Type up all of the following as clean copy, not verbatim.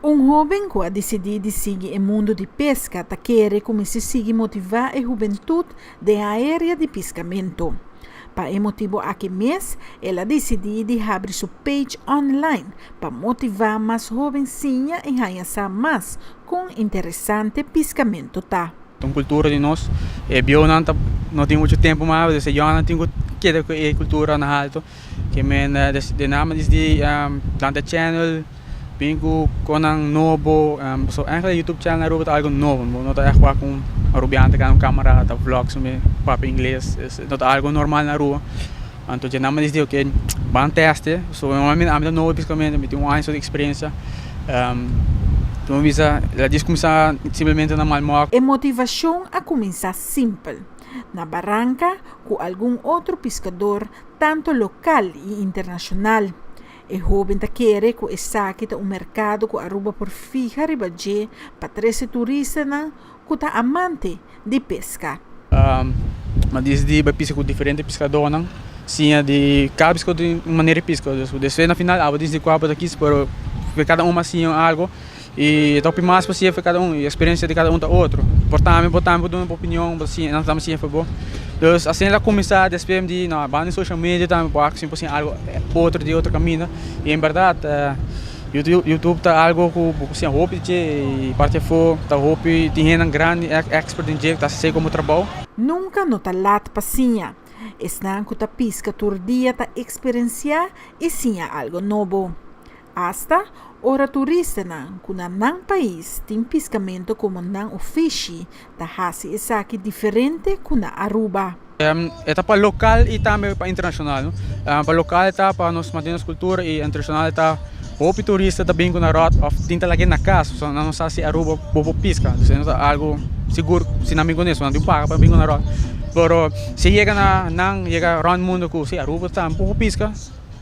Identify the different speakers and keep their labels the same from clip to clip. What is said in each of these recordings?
Speaker 1: Un hoben cu a dicidi di sigui e mundo di pesca ta kere cu mester sigui motiva e hubentud den area di piscamento. Pa e motibo aki mes, el a dicidi di habri su page online pa motiva mas hoben siña y haya sa mas con interesante piscamento ta.
Speaker 2: Un cultura di nos, e bieunan ta no tin mucho tempo mas, dus e yònnan tin cu keda cu e cultura na halto. Ke men de naam is di Dante Channel bin cu conan nobo, so eigenlijk YouTube channel na Aruba ta algo nobo, bo no ta echt wak un Arubiano ta gana un camera ta vlog su me papia ingles, no ta algo normal na Aruba. Anto dje naam is di oke ban teste, so ami ta nobo piscamento, mi tin un aña so di experiencia. Mi bisa la djis cuminsa simplemente na Malmok.
Speaker 1: E motivacion a cuminsa simpel, na Baranca cu algun otro piscador tanto local y internacional. E hoben ta kere cu esaki ta un mercado cu Aruba por fiha riba dje pa trece turistanan cu ta amante di pesca.
Speaker 2: Mi a disidi bai pisca cu diferente piscadornan, siña di cada piscador tin un manera di pisca. Despues na final abo disidi cua bo ta kis, pero cada un a siña algo y ta hopi mas pa siña for cada un y experiencia di cada un ta otro. Por tambe bo tambe por duna bo opinion, bo siña, nan tambe siña for bo. Dus asina el a cuminsa despues mi di no banda di social media tambe por haci por siña algo otro di otro caminda y en berdad YouTube ta algo cu bo por siña hopi di dje y parti afo ta hopi tin hendenan grandi expert den dje cu ta haci esey como trabao.
Speaker 1: Nunca no ta lat pa siña. Esnan cu ta pisca tur dia ta experiencia y siña algo nobo. Asta ora turistanan cu na nan pais tin piscamento como nan ofishi ta haci esaki diferente cu na Aruba.
Speaker 2: E ta pa local y tambe pa internacional. Pa local ta pa nos mantene nos cultura y internacional ta hopi turista ta bin cu nan rod of tin ta lag'e na cas pasobra nan no sa si Aruba bo por pisca. Entonces no ta algo sigur si nan bin cu nos, nan tin paga pa bin cu nan rod. Pero si yega na nan yega rond mundo cu si Aruba tambe por pisca.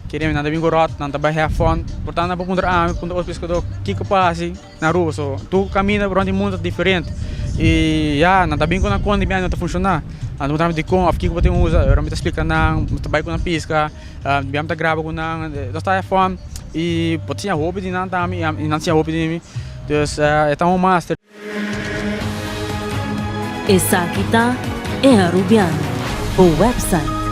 Speaker 2: Kere nan ta bin ku ròt, nan ta bai have fun. Por tanto nan por puntra ami, puntra otro piskadó kiko por hasi na Aruba. So tur kaminda rònt di mundu ta diferente. I ya, nan ta bin ku nan kon di biaha no ta funshoná. Nan ta puntra mi dikon òf kiko bo tin usa. Ora mi ta splika nan, mi ta bai ku nan piska, mi ta graba ku nan. Nos ta have fun i bo ta siña hopi di nan tambe i nan ta siña hopi di mi. Dus e ta un master.
Speaker 3: Esaki ta E Arubiano, bo website.